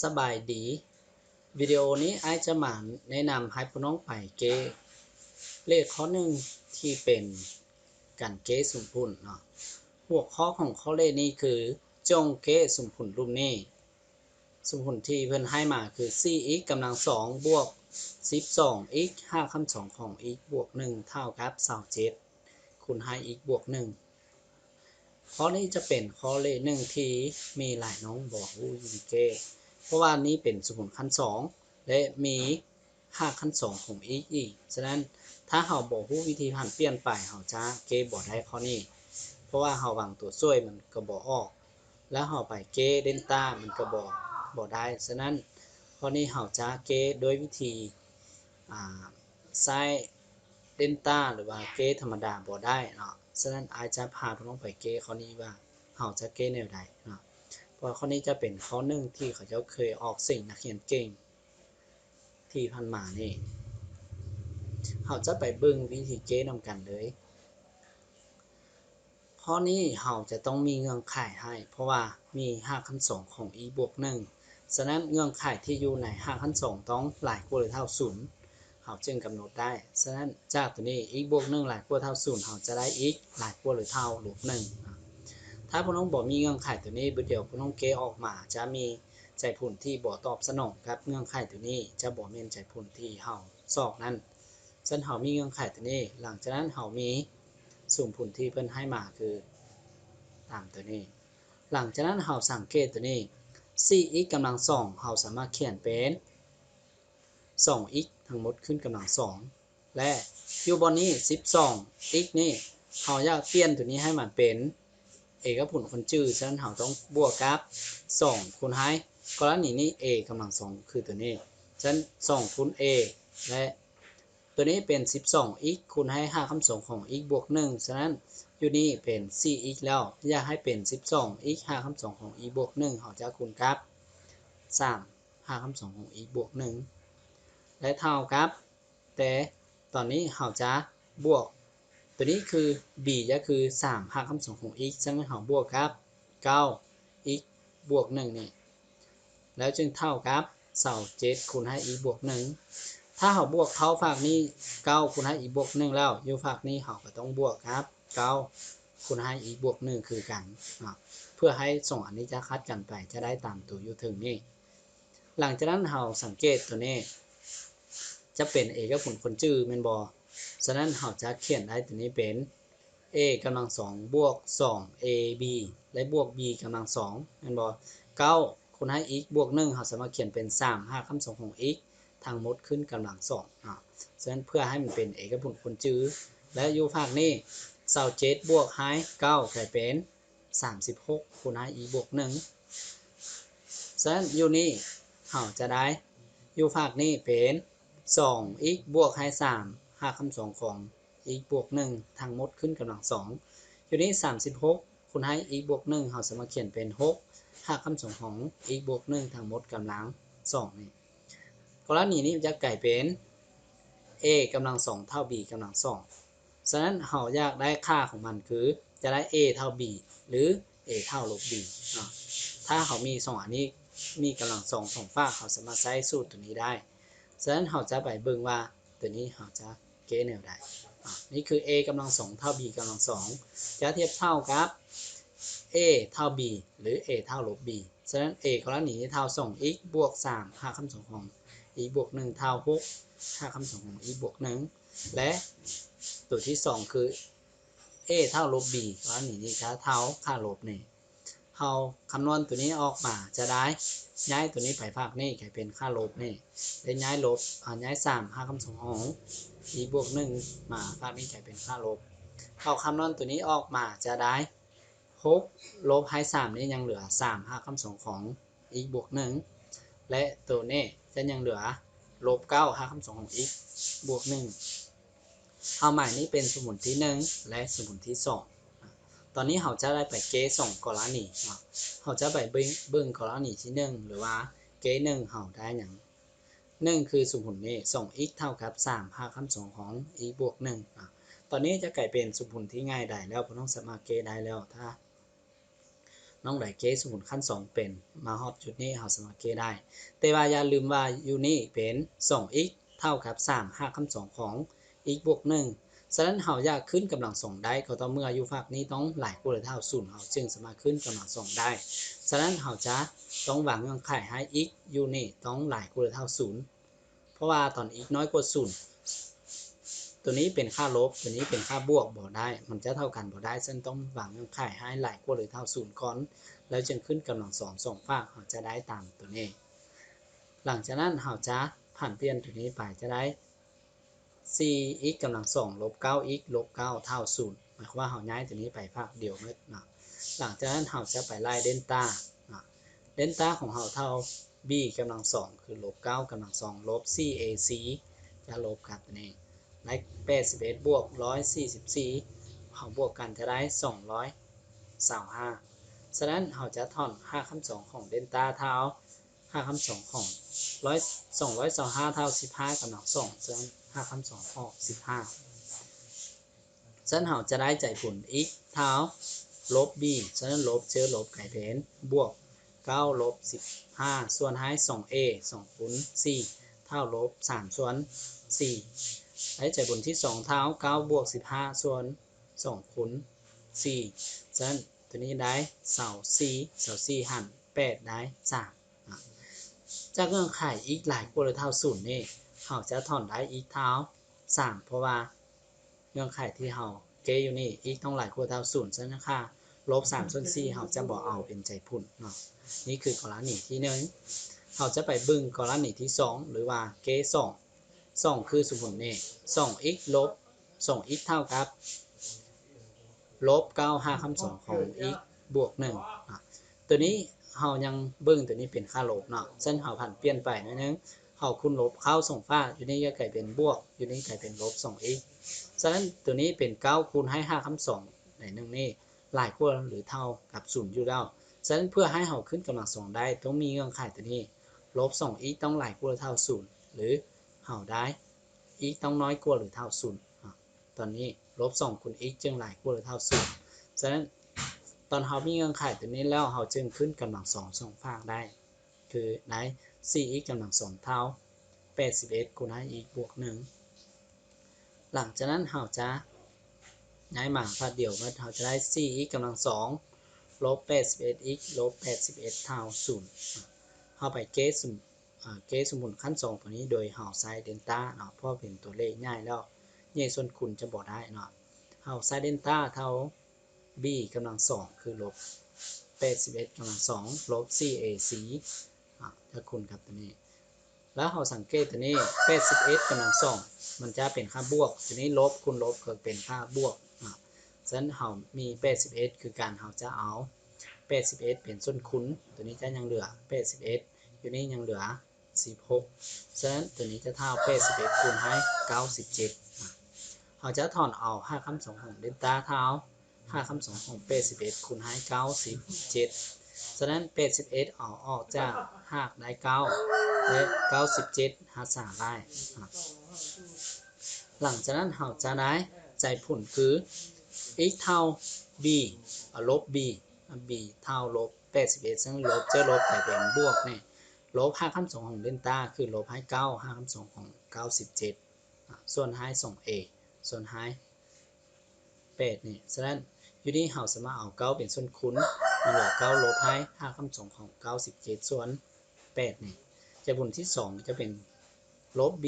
ສະບາຍດີ, ວິດີໂອນີ້ອ້າຍຈະມາແນະນຳໃຫ້ພວກນ້ອງໄປແກ້ເລກຂໍ້ໜຶ່ງທີ່ເປັນການແກ້ສົມຜົນເນາະ. ຫົວຂໍ້ຂອງຂໍ້ເລກນີ້ຄື ຈົ່ງແກ້ສົມຜົນຮູບນີ້. ສົມຜົນທີ່ເພິ່ນໃຫ້ມາຄື ສີ່ອິກກຳລັງສອງບວກສິບສອງອິກຮາກຂັ້ນສອງຂອງອິກບວກໜຶ່ງເທົ່າກັບຊາວເຈັດ ຄູນໃຫ້ອິກບວກໜຶ່ງ. ຂໍ້ນີ້ຈະເປັນຂໍ້ເລກໜຶ່ງທີ່ມີຫຼາຍນ້ອງບໍ່ຮູ້ວິທີແກ້ ເພາະວ່ານີ້ເປັນສົມຜົນຂັ້ນສອງ ແລະ ມີຮາກຂັ້ນສອງຂອງອິກອີກ. ສະນັ້ນ ຖ້າເຮົາບໍ່ຮູ້ວິທີຜັນປ່ຽນໄປ ເຮົາຈະແກ້ບໍ່ໄດ້ຂໍ້ນີ້ ເພາະວ່າເຮົາວາງຕົວຊ່ວຍມັນກໍບໍ່ອອກ ແລ້ວເຮົາໄປແກ້ເດນຕາມັນກໍບໍ່ ບໍ່ໄດ້. ສະນັ້ນ ຂໍ້ນີ້ເຮົາຈະແກ້ດ້ວຍວິທີ ອາ ໃຊ້ເດນຕາ ຫຼືວ່າແກ້ທຳມະດາບໍ່ໄດ້ເນາະ. ສະນັ້ນ ອ້າຍຈະພາພວກນ້ອງໄປແກ້ຂໍ້ນີ້ວ່າເຮົາຈະແກ້ແນວໃດເນາະ ເພາະວ່າຂໍ້ນີ້ຈະເປັນຂໍ້ໜຶ່ງທີ່ເຂົາເຈົ້າເຄີຍອອກເສັງນັກຮຽນເກັ່ງທີ່ຜ່ານມານີ້. ເຮົາຈະໄປເບິ່ງວິທີແກ້ນຳກັນເລີຍ. ຂໍ້ນີ້ເຮົາຈະຕ້ອງມີເງື່ອນໄຂໃຫ້ ເພາະວ່າມີຮາກຂັ້ນສອງຂອງອິກບວກໜຶ່ງ. ສະນັ້ນ ເງື່ອນໄຂທີ່ຢູ່ໃນຮາກຂັ້ນສອງຕ້ອງຫຼາຍກວ່າຫຼືເທົ່າສູນ ເຮົາຈຶ່ງກຳນົດໄດ້. ສະນັ້ນ ຈາກໂຕນີ້ ອິກບວກໜຶ່ງຫຼາຍກວ່າເທົ່າສູນ ເຮົາຈະໄດ້ອິກຫຼາຍກວ່າຫຼືເທົ່າລົບໜຶ່ງ. ຖ້າພວກນ້ອງບໍ່ມີເງື່ອນໄຂໂຕນີ້ ບາດດຽວພວກນ້ອງແກ້ອອກມາຈະມີໃຈຜົນທີ່ບໍ່ຕອບສະໜອງກັບເງື່ອນໄຂໂຕນີ້ ຈະບໍ່ແມ່ນໃຈຜົນທີ່ເຮົາຊອກນັ້ນ. ຊັ້ນເຮົາມີເງື່ອນໄຂໂຕນີ້ ຫຼັງຈາກນັ້ນເຮົາມີສົມຜົນທີ່ເພິ່ນໃຫ້ມາຄືຕາມໂຕນີ້. ຫຼັງຈາກນັ້ນເຮົາສັງເກດໂຕນີ້ ສີ່ອິກກຳລັງສອງ ເຮົາສາມາດຂຽນເປັນສອງອິກທັງໝົດຂຶ້ນກຳລັງສອງ ແລະ ຢູ່ບ່ອນນີ້ ສິບສອງອິກນີ້ ເຮົາຢາກປ່ຽນໂຕນີ້ໃຫ້ມັນເປັນເອກັບຜົນຄົນຈື່ ສະນັ້ນເຮົາຕ້ອງບວກກັບສອງຄູນໃຫ້ ກໍລະນີນີ້ ເອກຳລັງສອງຄືໂຕນີ້ ສະນັ້ນ ສອງຄູນເອ ແລະ ໂຕນີ້ເປັນສິບສອງອິກຄູນໃຫ້ຮາກຂັ້ນສອງຂອງອິກບວກໜຶ່ງ ສະນັ້ນ ຢູ່ນີ້ເປັນສີ່ອິກແລ້ວ ຢາກໃຫ້ເປັນສິບສອງອິກຮາກຂັ້ນສອງຂອງອິກບວກໜຶ່ງ ເຮົາຈະຄູນກັບສາມຮາກຂັ້ນສອງຂອງອິກບວກໜຶ່ງ ແລະ ເທົ່າກັບ ແຕ່ຕອນນີ້ເຮົາຈະບວກ ໂຕນີ້ຄື b ຈະຄືສາມຮາກຂັ້ນສອງຂອງ x ສະນັ້ນເຮົາບວກກັບເກົ້າ x ບວກໜຶ່ງນີ້ ແລ້ວຈຶ່ງເທົ່າກັບຊາວເຈັດຄູນໃຫ້ x ບວກໜຶ່ງ. ຖ້າເຮົາບວກເຂົ້າຟາກນີ້ ເກົ້າຄູນໃຫ້ x ບວກໜຶ່ງແລ້ວ ຢູ່ຟາກນີ້ເຮົາກໍຕ້ອງບວກກັບເກົ້າຄູນໃຫ້ x ບວກໜຶ່ງຄືກັນເນາະ ເພື່ອໃຫ້ສອງອັນນີ້ຈະຂັດກັນໄປ ຈະໄດ້ຕາມໂຕຢູ່ເທິງນີ້. ຫຼັງຈາກນັ້ນເຮົາສັງເກດໂຕນີ້ຈະເປັນເອກັບຜົນຄົນຈື່ແມ່ນບໍ່? ສະນັ້ນເຮົາຈະຂຽນໄດ້ໂຕນີ້ເປັນ a ກຳລັງສອງບວກສອງ ab ແລະ ບວກ b ກຳລັງສອງແມ່ນບໍ່? ເກົ້າຄູນໃຫ້ x ບວກໜຶ່ງ ເຮົາສາມາດຂຽນເປັນສາມຮາກຂັ້ນສອງຂອງ x ທັງໝົດຂຶ້ນກຳລັງສອງເນາະ. ສະນັ້ນເພື່ອໃຫ້ມັນເປັນເອກັບຜົນຄົນຈື່ ແລະ ຢູ່ຟາກນີ້ ຊາວເຈັດບວກໃຫ້ເກົ້າກາຍເປັນ ສາມສິບຫົກຄູນໃຫ້ x ບວກໜຶ່ງ. ສະນັ້ນຢູ່ນີ້ເຮົາຈະໄດ້ ຢູ່ຟາກນີ້ເປັນສອງ x ບວກໃຫ້ສາມຮາກຂັ້ນສອງຂອງ x ບວກໜຶ່ງທັງໝົດຂຶ້ນກຳລັງສອງ. ຢູ່ນີ້ສາມສິບຫົກຄູນໃຫ້ x ບວກໜຶ່ງ ເຮົາສາມາດຂຽນເປັນຫົກຮາກຂັ້ນສອງຂອງ x ບວກໜຶ່ງທັງໝົດກຳລັງສອງນີ້. ກໍລະນີນີ້ຈະກາຍເປັນ a ກຳລັງສອງເທົ່າ b ກຳລັງສອງ. ສະນັ້ນເຮົາຢາກໄດ້ຄ່າຂອງມັນຄື ຈະໄດ້ a ເທົ່າ b ຫຼື a ເທົ່າລົບ b ເນາະ. ຖ້າເຮົາມີສອງອັນນີ້ ມີກຳລັງສອງສອງຟາກ ເຮົາສາມາດໃຊ້ສູດໂຕນີ້ໄດ້. ສະນັ້ນເຮົາຈະໄປເບິ່ງວ່າໂຕນີ້ເຮົາຈະແກ້ແນວໃດ. ອາ ນີ້ຄື a ກຳລັງສອງເທົ່າ b ກຳລັງສອງ ຈະທຽບເທົ່າກັບ a ເທົ່າ b ຫຼື a ເທົ່າລົບ b. ສະນັ້ນ a ກໍລະນີນີ້ເທົ່າສອງ x ບວກສາມຮາກຂັ້ນສອງຂອງ x ບວກໜຶ່ງເທົ່າຫົກຮາກຂັ້ນສອງຂອງ x ບວກໜຶ່ງ ແລະ ໂຕທີສອງຄື a ເທົ່າລົບ b ກໍລະນີນີ້ຈະເທົ່າຄ່າລົບນີ້. ເຮົາຄຳນວນໂຕນີ້ອອກມາຈະໄດ້ ຍ້າຍໂຕນີ້ໄປຟາກນີ້ກາຍເປັນຄ່າລົບນີ້ ແລະ ຍ້າຍລົບ ອາ ຍ້າຍສາມຮາກຂັ້ນສອງຂອງ x ບວກໜຶ່ງມາຟາກນີ້ກາຍເປັນຄ່າລົບ. ເຮົາຄຳນວນໂຕນີ້ອອກມາຈະໄດ້ ຫົກລົບໃຫ້ສາມນີ້ຍັງເຫຼືອສາມຮາກຂັ້ນສອງຂອງ x ບວກໜຶ່ງ ແລະ ໂຕນີ້ຈະຍັງເຫຼືອລົບເກົ້າຮາກຂັ້ນສອງຂອງ x ບວກໜຶ່ງ. ເປົ້າໝາຍນີ້ເປັນສົມມຸດທີໜຶ່ງ ແລະ ສົມມຸດທີສອງ. ຕອນນີ້ເຮົາຈະໄດ້ໄປແກ້ສອງກໍລະນີເນາະ. ເຮົາຈະໄປເບິ່ງ ເບິ່ງກໍລະນີທີໜຶ່ງ ຫຼືວ່າແກ້ໜຶ່ງເຮົາໄດ້ຫຍັງ. ໜຶ່ງຄືສົມມຸດນີ້ ສອງ x ເທົ່າກັບສາມຮາກຂັ້ນສອງຂອງ x ບວກໜຶ່ງ. ອາ ຕອນນີ້ຈະກາຍເປັນສົມມຸດທີ່ງ່າຍດາຍແລ້ວ ພວກນ້ອງສາມາດແກ້ໄດ້ແລ້ວ. ຖ້າ ນ້ອງໃດແກ້ສົມມຸດຂັ້ນສອງເປັນ ມາຮອດຈຸດນີ້ເຮົາສາມາດແກ້ໄດ້. ແຕ່ວ່າຢ່າລືມວ່າຢູ່ນີ້ເປັນ ສອງ x ເທົ່າກັບ ສາມ ຮາກຂັ້ນສອງຂອງ x ບວກ ໜຶ່ງ. ສະນັ້ນເຮົາຢາກຂຶ້ນກຳລັງສອງໄດ້ ກໍຕໍ່ເມື່ອຢູ່ຟາກນີ້ຕ້ອງຫຼາຍກວ່າຫຼືເທົ່າສູນ ເຮົາຈຶ່ງສາມາດຂຶ້ນກຳລັງສອງໄດ້. ສະນັ້ນເຮົາຈະຕ້ອງວາງເງື່ອນໄຂໃຫ້ x ຢູ່ນີ້ຕ້ອງຫຼາຍກວ່າຫຼືເທົ່າສູນ. ເພາະວ່າຕອນ x ນ້ອຍກວ່າສູນ ຕົວນີ້ເປັນຄ່າລົບ ຕົວນີ້ເປັນຄ່າບວກບໍ່ໄດ້ ມັນຈະເທົ່າກັນບໍ່ໄດ້. ສະນັ້ນຕ້ອງວາງເງື່ອນໄຂໃຫ້ຫຼາຍກວ່າຫຼືເທົ່າສູນກ່ອນ ແລ້ວຈຶ່ງຂຶ້ນກຳລັງສອງສອງຟາກ ເຮົາຈະໄດ້ຕາມຕົວນີ້. ຫຼັງຈາກນັ້ນເຮົາຈະຜັນປ່ຽນຕົວນີ້ໄປ ຈະໄດ້ ສີ່ x ກຳລັງສອງ ລົບ ເກົ້າ x ລົບ ເກົ້າ ເທົ່າ ສູນ. ໝາຍຄວາມວ່າເຮົາຍ້າຍຕົວນີ້ໄປຟາກດຽວໝົດເນາະ. ຫຼັງຈາກນັ້ນເຮົາຈະໄປໄລ່ເດນຕາເນາະ. ເດນຕາຂອງເຮົາເທົ່າ b ກຳລັງສອງ ຄື ລົບ ເກົ້າ ກຳລັງສອງ ລົບ ສີ່ ac ຈະລົບກັບຕົວນີ້ ໄດ້ ແປດສິບເອັດ ບວກ ຮ້ອຍສີ່ສິບສີ່ ເຮົາບວກກັນຈະໄດ້ ສອງຮ້ອຍຊາວຫ້າ. ສະນັ້ນເຮົາຈະຖອນຮາກຂັ້ນສອງຂອງເດນຕາເທົ່າ ຮາກຂັ້ນສອງຂອງ ຮ້ອຍ ສອງຮ້ອຍຊາວຫ້າ ເທົ່າ ສິບຫ້າ ກຳລັງສອງ ເຊິ່ງຮາກຂັ້ນສອງອອກ ສິບຫ້າ. ສະນັ້ນເຮົາຈະໄດ້ໃຈຜົນ x ເທົ່າ ລົບ b ສະນັ້ນລົບເຈີລົບກາຍເປັນບວກ ເກົ້າ ລົບ ສິບຫ້າ ສ່ວນໃຫ້ ສອງ a ສອງຄູນສີ່ ເທົ່າ ລົບ ສາມ ສ່ວນສີ່. ໄດ້ໃຈຜົນທີສອງເທົ່າ ເກົ້າ ບວກ ສິບຫ້າ ສ່ວນ ສອງຄູນສີ່ ສະນັ້ນຕົວນີ້ໄດ້ ຊາວສີ່ ຊາວສີ່ຫານແປດ ໄດ້ ສາມ. ຈາກເງື່ອນໄຂ x ຫຼາຍກວ່າຫຼືເທົ່າສູນນີ້ ເຮົາຈະຖອນໄດ້ x ເທົ່າ ສາມ ເພາະວ່າເງື່ອນໄຂທີ່ເຮົາແກ້ຢູ່ນີ້ x ຕ້ອງຫຼາຍກວ່າເທົ່າສູນ ສະນັ້ນຄ່າ ລົບ ສາມ ສ່ວນສີ່ ເຮົາຈະບໍ່ເອົາເປັນໃຈຜົນເນາະ. ນີ້ຄືກໍລະນີທີໜຶ່ງ. ເຮົາຈະໄປເບິ່ງກໍລະນີທີສອງ ຫຼືວ່າແກ້ສອງ. ສອງຄືສົມມຸດນີ້ ສອງ x ລົບ ສອງ x ເທົ່າກັບ ລົບ ເກົ້າ ຮາກຂັ້ນສອງຂອງ x ບວກ ໜຶ່ງ. ຕົວນີ້ເຮົາຍັງເບິ່ງຕົວນີ້ເປັນຄ່າລົບເນາະ ສະນັ້ນເຮົາຜັນປ່ຽນໄປໜ້ອຍໜຶ່ງ ເຮົາຄູນລົບເຂົ້າສອງຟາກ ຢູ່ນີ້ຈະກາຍເປັນບວກ ຢູ່ນີ້ກາຍເປັນລົບ ສອງ x. ສະນັ້ນຕົວນີ້ເປັນ ເກົ້າ ຄູນໃຫ້ ຮາກຂັ້ນສອງໃນໜຶ່ງນີ້ ຫຼາຍກວ່າຫຼືເທົ່າກັບ ສູນ ຢູ່ແລ້ວ. ສະນັ້ນເພື່ອໃຫ້ເຮົາຂຶ້ນກຳລັງສອງໄດ້ ຕ້ອງມີເງື່ອນໄຂຕົວນີ້ ລົບ ສອງ x ຕ້ອງຫຼາຍກວ່າຫຼືເທົ່າສູນ ຫຼືເຮົາໄດ້ x ຕ້ອງນ້ອຍກວ່າຫຼືເທົ່າສູນ. ຕອນນີ້ ລົບ ສອງ ຄູນ x ຈຶ່ງຫຼາຍກວ່າຫຼືເທົ່າສູນ. ສະນັ້ນຕອນເຮົາມີເງື່ອນໄຂຕົວນີ້ແລ້ວ ເຮົາຈຶ່ງຂຶ້ນກຳລັງສອງສອງຟາກໄດ້ ຄືໄດ້ ສີ່ x ກຳລັງສອງເທົ່າ ແປດສິບເອັດ ຄູນໃຫ້ x ບວກ ໜຶ່ງ. ຫຼັງຈາກນັ້ນເຮົາຈະຍ້າຍມາຟາກດຽວໝົດ ເຮົາຈະໄດ້ ສີ່ x ກຳລັງສອງ ລົບ ແປດສິບເອັດ x ລົບ ແປດສິບເອັດ ເທົ່າ ສູນ. ເຮົາໄປແກ້ສົມ ອາ ແກ້ສົມມຸດຂັ້ນສອງຕົວນີ້ໂດຍເຮົາໃຊ້ເດນຕາເນາະ ເພາະເປັນຕົວເລກໃຫຍ່ແລ້ວ ແຍກສ່ວນຄູນຈະບໍ່ໄດ້ເນາະ. ເຮົາໃຊ້ເດນຕາເທົ່າ b ກຳລັງສອງ ຄື ລົບ ແປດສິບເອັດ ກຳລັງສອງ ລົບ ສີ່ ac ອາ ຈະຄູນກັບຕົວນີ້ ແລ້ວເຮົາສັງເກດຕົວນີ້ ແປດສິບເອັດ ກຳລັງສອງ ມັນຈະເປັນຄ່າບວກ ຕົວນີ້ລົບຄູນລົບກໍເປັນຄ່າບວກເນາະ. ສະນັ້ນເຮົາມີ ແປດສິບເອັດ ຄືກັນ ເຮົາຈະເອົາ ແປດສິບເອັດ ເປັນສ່ວນຄູນ ຕົວນີ້ຈະຍັງເຫຼືອ ແປດສິບເອັດ ຢູ່ນີ້ຍັງເຫຼືອ ສິບຫົກ ສະນັ້ນຕົວນີ້ຈະເທົ່າ ແປດສິບເອັດ ຄູນໃຫ້ ເກົ້າສິບເຈັດ. ເຮົາຈະຖອນເອົາຮາກຂັ້ນສອງຂອງເດນຕາເທົ່າ ຮາກຂັ້ນສອງຂອງ ແປດສິບເອັດ ຄູນໃຫ້ ເກົ້າສິບເຈັດ. ສະນັ້ນ ແປດສິບເອັດ ເອົາອອກຈາກຮາກໄດ້ ເກົ້າ ແລະ ເກົ້າສິບເຈັດ ຮັກສາໄວ້. ຫຼັງຈາກນັ້ນເຮົາຈະໄດ້ໃຈຜົນຄື x ເທົ່າ b ລົບ b b ເທົ່າລົບ ແປດສິບເອັດ ເຊິ່ງລົບເຈີລົບກາຍເປັນບວກນີ້ ລົບຮາກຂັ້ນສອງຂອງເດນຕາ ຄືລົບໃຫ້ ເກົ້າ ຮາກຂັ້ນສອງຂອງ ເກົ້າສິບເຈັດ ສ່ວນໃຫ້ ສອງ a ສ່ວນໃຫ້ ແປດນີ້. ສະນັ້ນຢູ່ນີ້ເຮົາສາມາດເອົາ ເກົ້າ ເປັນສ່ວນຄູນ ຍັງເຫຼືອ ເກົ້າ ລົບໃຫ້ຮາກຂັ້ນສອງຂອງ ເກົ້າສິບເຈັດ ສ່ວນ ແປດນີ້. ຈາກບົດທີສອງຈະເປັນ ລົບ b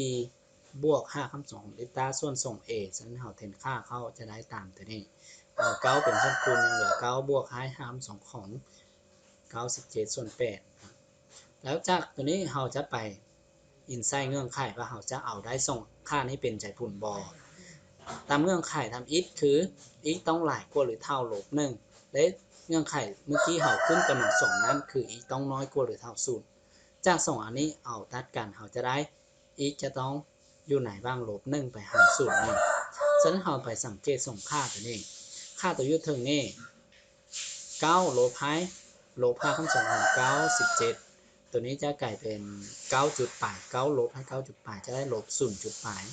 ບວກຮາກຂັ້ນສອງຂອງເດນຕາ ສ່ວນ ສອງ a ສະນັ້ນເຮົາແທນຄ່າເຂົ້າຈະໄດ້ຕາມຕົວນີ້ ເອົາ ເກົ້າ ເປັນສ່ວນຄູນ ຍັງເຫຼືອ ເກົ້າ ບວກໃຫ້ຮາກຂັ້ນສອງຂອງ ເກົ້າສິບເຈັດ ສ່ວນ ແປດ. ແລ້ວຈາກຕົວນີ້ເຮົາຈະໄປອີງໃສ່ເງື່ອນໄຂວ່າເຮົາຈະເອົາໄດ້ສອງຄ່ານີ້ເປັນໃຈຜົນບໍ່. ຕາມເງື່ອນໄຂທຳອິດຄື x ຕ້ອງຫຼາຍກວ່າຫຼືເທົ່າລົບ ໜຶ່ງ ແລະ ເງື່ອນໄຂມື້ກີ້ເຮົາຂຶ້ນກຳລັງສອງນັ້ນຄື x ຕ້ອງນ້ອຍກວ່າຫຼືເທົ່າສູນ. ຈາກສອງອັນນີ້ເອົາຕັດກັນ ເຮົາຈະໄດ້ x ຈະຕ້ອງຢູ່ໃນຫວ່າງລົບ ໜຶ່ງ ໄປຫາ ສູນ ນີ້. ສະນັ້ນເຮົາໄປສັງເກດສອງຄ່າຕົວນີ້ ຄ່າຕົວຢູ່ເທິງນີ້ ເກົ້າ ລົບໃຫ້ ລົບຮາກຂັ້ນສອງຂອງ ເກົ້າສິບເຈັດ ຕົວນີ້ຈະກາຍເປັນ ເກົ້າຈຸດປາຍ ເກົ້າ ລົບໃຫ້ ເກົ້າຈຸດປາຍ ຈະໄດ້ ລົບສູນຈຸດປາຍ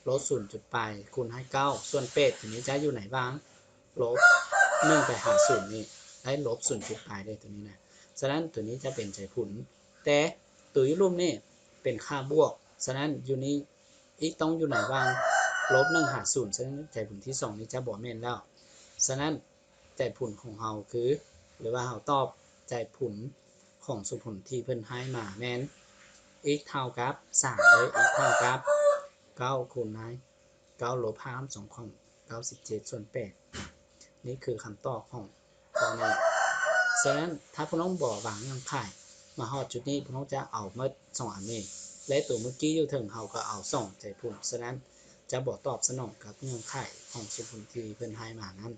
ລົບສູນຈຸດປາຍ ຄູນໃຫ້ ເກົ້າ ສ່ວນ ແປດ ຕົວນີ້ຈະຢູ່ໃນຫວ່າງ ລົບໜຶ່ງ ໄປຫາ ສູນ ນີ້. ແລ ດ້ລົບສູນຈຸດປາຍເດ້ ຕົວນີ້ນະ. ສະນັ້ນຕົວນີ້ຈະເປັນໃຈຜົນ ແຕ່ຕົວຢູ່ລຸ່ມນີ້ເປັນຄ່າບວກ, ສະນັ້ນຢູ່ນີ້ອີກຕ້ອງຢູ່ໃນລະຫວ່າງລົບໜຶ່ງຫາສູນ, ສະນັ້ນໃຈຜົນທີສອງນີ້ຈະບໍ່ແມ່ນແລ້ວ. ສະນັ້ນໃຈຜົນຂອງເຮົາຄື ຫຼືວ່າເຮົາຕອບໃຈຜົນຂອງສົມຜົນທີ່ເພິ່ນໃຫ້ມາແມ່ນ x ເທົ່າກັບສາມ ແລະ x ເທົ່າກັບເກົ້າຄູນໃນ ເກົ້າລົບຫ້າສ່ວນຂອງເກົ້າສິບເຈັດສ່ວນແປດ. ນີ້ຄືຄຳຕອບຂອງຂໍ້ນີ້. ສະນັ້ນ ຖ້າພວກນ້ອງບໍ່ວາງເງື່ອນໄຂ ມາຮອດຈຸດນີ້ ພວກນ້ອງຈະເອົາໝົດສອງອັນນີ້ ແລະ ຕົວເມື່ອກີ້ຢູ່ເທິງ ເຮົາກໍເອົາສອງໃຈຜົນ, ສະນັ້ນຈະບໍ່ຕອບສະໜອງກັບເງື່ອນໄຂຂອງສົມຜົນທີ່ເພິ່ນໃຫ້ມານັ້ນ.